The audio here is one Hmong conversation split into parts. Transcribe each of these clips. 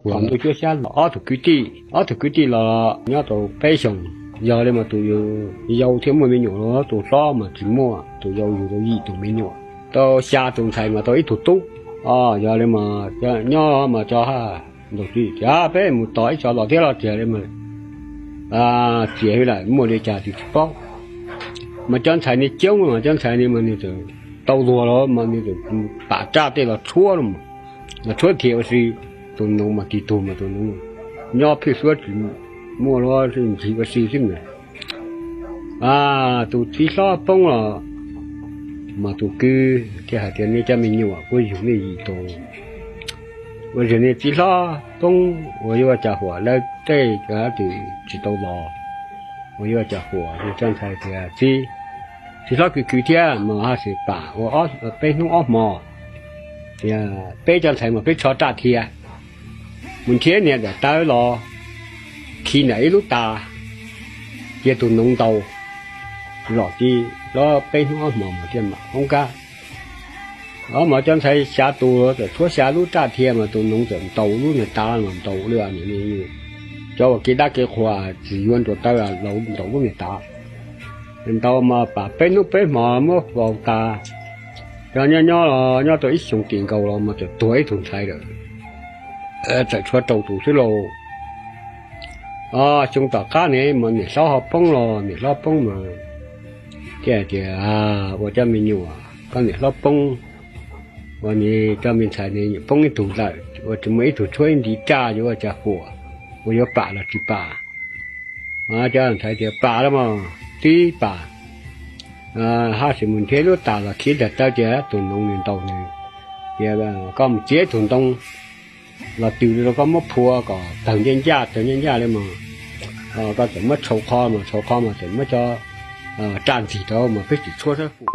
Ntuj cuab xyab los ob tug kwv tij, ob tug kwv tij los nyob tau peb xyoos. Yog li mas tus yau thiaj muaj me nyuam, tus hlob mas tsis muaj. Tus yau yug tau yim tus me nyuam, tau xya tus ntxhais mas tau ib tug tub. Yog li mas nyob mas cov haj ntaus ti tias peb mus tos ib tsov los thiab los tsis li mas txias lawm, muaj li cas tsis paub. Mas cov ntxhais ni coob mas cov ntxhais ni mas nws txawm tau luag los mas nws txawm pam raj tej los tshuab, los tshuab thias ua si. Tus noov mas tig tug mas tus noov nyob phwj suab tsis muaj luag, ntxhib ua si xwb na. Tus txiv hlob poob los mas tus kwv thiaj hais tias nej cov me nyuam kuv yug nej yim tus, ua yog nej txiv hlob poob ua yuav ua cas huam, lawv tej twb tsis tau los, ua yuav ua cas huam. Cov ntxhais tias txiv, txiv hlob kwv kwv thiab mas haj tseem pam ua peb hnub ob hmo, tias peb cov ntxhais mas peb tsho raj thias mus nrhiav niag daim tawv los khi nram ib lub tas, cia tus noov ntaus, zom ti los peb hnub ob hmo mas thiaj mam poob kab. Mas cov ntxhais xya tus txawm tshuab xya lub raj thias mas tus noov txawm ntaus lub niag tas mas ntaus li cov uas kev dab kev qhua tsis yuav nruas tawv los ntaus lub niag tas. Ntaus mas pam peb hnub peb hmo muab faus tas. Cov nyob nyob los nyob tau ib xyoos tim nkaus los mas txawm tuag ib tug ntxhais lawm, txawm tshuav rau tus xwb lauj. Xyoo tom qab ne mas niam hlob ho poob los, niam hlob poob mas thiaj hais tias ua cov me nyuam, koj niam hlob poob, ua ne cov me ntxhais ne poob ib tug lawm, ua tsis muaj ib tug tshuab ib ntiv raj yuav ua cas huam, ua yuav pam los tsis pam. Cov ntxhais tias pam los mas tib pam, haj tseem mus nrhiav lub tas los khi daim tawv, cia tus noov nws ntaus nws, tias koj mus txiav ib tug ntoo los tws rau koj muab phua kom tawg ncaj ncaj, tawg ncaj ncaj li mas koj txawm muab tshau qhov mas, tshau qhov mas txawm muab cov raj ntxig rau mas peb txawm tshuab sab fum,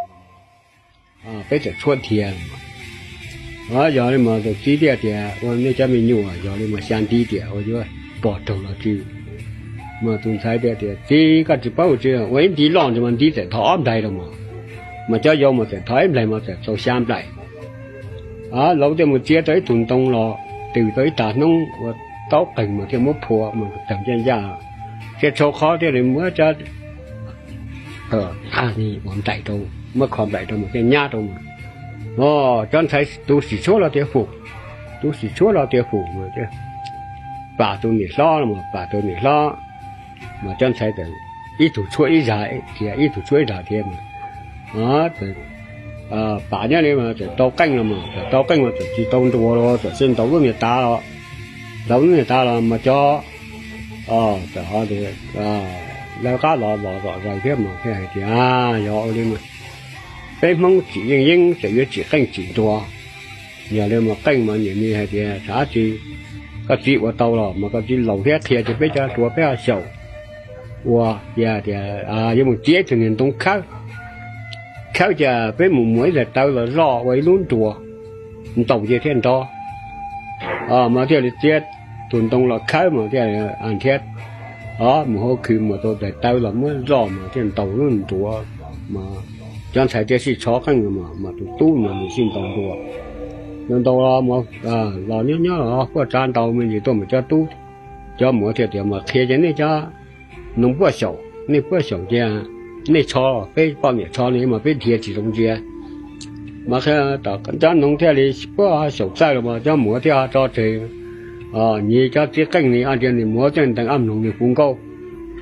peb txawm tshuab thias. Yog li mas tus txiv thiaj tias ua nej cov me nyuam, yog li mas xya ntiv tias ua yuav pom raug los tsis. Mas tus ntxhais thiaj tias txiv, koj tsis paub tsi, ua ib ntiv loj ntsis mas ntiv txawm thov ob nplaig rau mas, mas cov yau mas txawm thov ib nplaig mas txawm tau xya nplaig. Laus thiaj mus txiav tau ib tug ntoo los tws tau ib tag hnub ua taub qeeg mas thiaj muab phua mas tawg ncaj ncaj, thiaj tshau qhov thiaj li muab cov ua nplaim rau, muab kho nplaim rau mas thiaj nyab rau mas. Cov ntxhais tus sim tshuab los tias fum, tus sim tshuab los tias fum mas pam tus niam hlob los mas pam tus niam hlob, mas cov ntxhais txawm ib tug tshuab ib zag thiab, ib tug tshuab ib zag thiab mas pam nyob li mas txawm tau qeej los mas, txawm tau qeej mas txawm tsis tau nruas los txawm cia ntaus lub niag tav los, ntaus lub niag tav los mas cov txawm ho lawv qab los los zom zaws thiab mas thiaj hais tias yog ua li mas peb Hmoob tsim yeej yeeb txawm yuav tsim qeej tsim nruas. Yog li mas qeej mas niam ni hais tias xav tsi, koj txiv ua tau los mas koj txiv laus thiab qhia ces peb cov hluas peb ho xyaum ua, cia tias yuav mus txiav ib tug niag ntoo khawb, khawb ces peb mus muas ib daim tawv los zoj ua ib lub nruas ntaus ces thiaj nrov. Mas thiaj li txiav tus ntoo los khawb mas thiaj nrhiav, mus hauv khw muas tau daim tawv los muab zoj mas thiaj ntaus lub nruas. Mas cov ntxhais thiaj sij tshov qeej mas, mas tus tub mas nws sij ntaus nruas. Nws ntaus los, los nyob nyob los puaj tsav ntaus me ntsis tuaj mas cov tub, cov muam thiaj tias mas qhia ces nej cov noog puaj xyaum, nej puaj xyaum cia nej tshov, peb poj niam tshov ne mas peb dhia tsis zoo ntsia. Mas cov noog thiaj li puab xyaum txawj los mas cov muam thiaj ho tso tseg, nyiv cov txiv qeej ni ob ntiag, nws muam thiaj ntees ob noog nws fuv nkauj,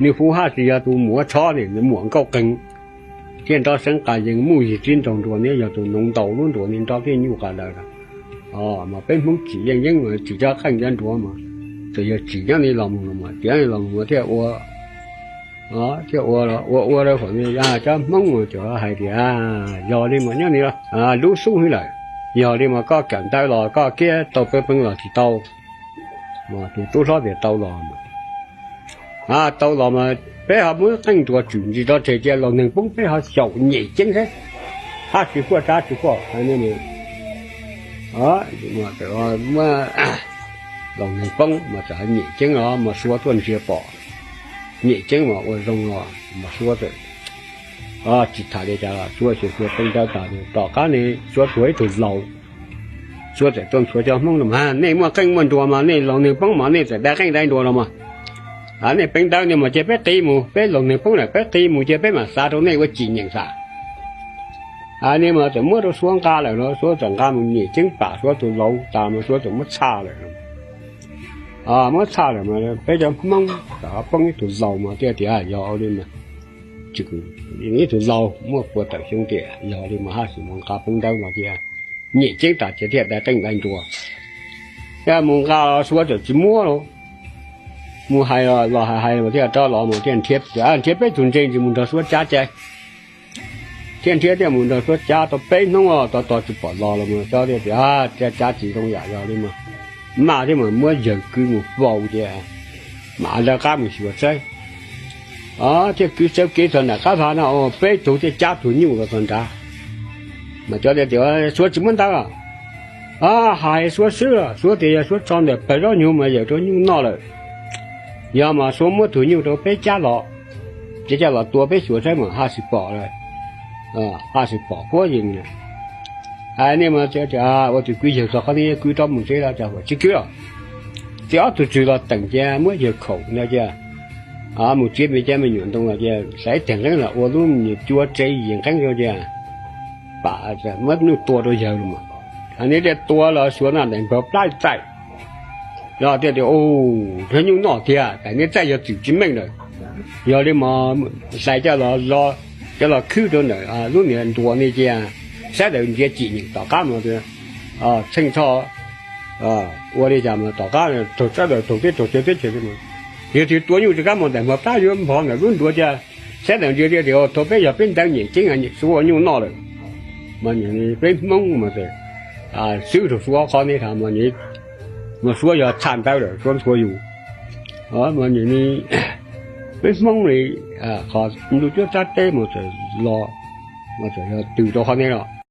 nws fuv haj tsis yog tus muam tshov ne, nws muam nkauj qeeg. Thiaj nrov seev qas yees muj yig txib nraug nruas ne, yog tus noov ntaus lub nruas ne nrov thiaj nyuj qas daws. Mas peb Hmoob tsim yeej yeeb mas tsim cov qeej cov nruas mas txawm yog tsim nyob ni los mus los mas tsim nyob ni los mus thiaj ua, thiaj ua ua ua rau kom cov Hmoob mas txawm hais tias yog li mas nyob ni lub xub hwb lawm, yog li mas koj kawm ntawv los koj kiab tau peeb peev los tsis tau. Tus tub hlob tias tau los, tau los mas peb ho muab qeej nruas tswm ntsis tso tseg cia laus neeg poob peb ho xyaum nyem ceeb thiab, hab tsis puaj tsab tsis puaj. Muab laus neeg poob mas txawm ho nyem ceeb los mas Suav tuaj ntsia pom, nyem ceeb mas ua zoo los mas Suav txawm tsis tham li cas los Suav xyuas xyuas qee ntawd tas tom qab ne Suav tuag ib tug laus, Suav txawm tuaj nthuav cov Hmoob no mas, nej muaj qeej muaj nruas mas nej laus neeg poob mas nej txawm dai qeej dai nruas los mas, nej peev ntawv no mas cia peb qiv mus, peb laus neeg poob lawm peb qiv mus cia peb mam xav rau nej ua cim nyeem xwb. Hais li mas txawm muab rau Suav nqa lawm los Suav txawm nqa mus nyem ceeb pam Suav tus laus tas mas Suav txawm muab txhaj lawm. Muab txhaj lawm mas peb cov Hmoob txawm poob ib tug laus mas thiaj tias yog li mas, ib tug laus muaj puas tawm xyoo tiam yog li mas haj tsis mus nqa peev ntawv no thiab, nyem ceeb tas ces thiaj dai qeej dai nruas. Thiaj mus nqa los Suav txawm tsis muab los, mus hais los hais hais mas thiaj rov los mas thiaj nrhiav, nrhiav peb tug ntse ntsis mus nrog Suav cab cai. Thiaj nrhiav thiaj mus nrog Suav cab tau peb hnub os, tos tos tsis pom los los mas Suav thiaj tias cab tsis zoo yam yog li mas, maj thiab mas muab yawg kwv mus faus ces mam lawv qab mus xyuas saib. Thiaj kwv txawb kev txog nram qab vag no, peb tug thiaj cab tug nyuj los txog nrad. Mas cov tias Suav tsis muab ntawv, hais Suav xwb, Suav tias yog Suav tso ntawm pawg zaub nyuj mas yawm rau nyuj noj lawm. Yog mas Suav muab tug nyuj rau peb cab los, ces coj los tua peb xyuas saib mas haj tsis pom lawm, haj tsis pom puab yees lawm. Hais nej mas ua tus kwv yawg txog qhov twg kwv rov mus tsev los cas huam tsis kwv los. Ces ob tug tswv los teem ces muab yawg khaum ntawd ces mus txiav me cab me nyuam ntoo los ces xaiv teg nqeeb los ua lub me nyuam cua tse yim nqeeb rau ces pam muab nyuj tua rau yawg los mas, nej thiaj tua los Suav no daim npawg plab txaij. Los thiaj tias, Ub, yog nyuj noj tiag, daim niag txaij yog txwm tsis meej lawm. Yog li mas xais coj los, coj los khwb rau ntawm lub niag nruas ni cia, sab daws ntsia cim nyeem tom qab mas txheej txhoj ua li cas mas tom qab raug sab daws raug teb raug chaw teb chaws li mas, yog tsis tua nyuj rov qab mas daim npawg plab yuav npog ntawm lub nruas cia. Sab daws ntsia tias thaum peb yog peb ntawv nyem ceeb Suav ua nyuj noj lawm. Mas peb Hmoob mas xwb rau Suav qhov ne thaum mas Suav yog txhaj ntawv lawm Suav ntxhua yus. Mas peb Hmoob li qhov ntuj cuab tsab teb mas txawm los, mas txawm yog tws rau qhov ne los.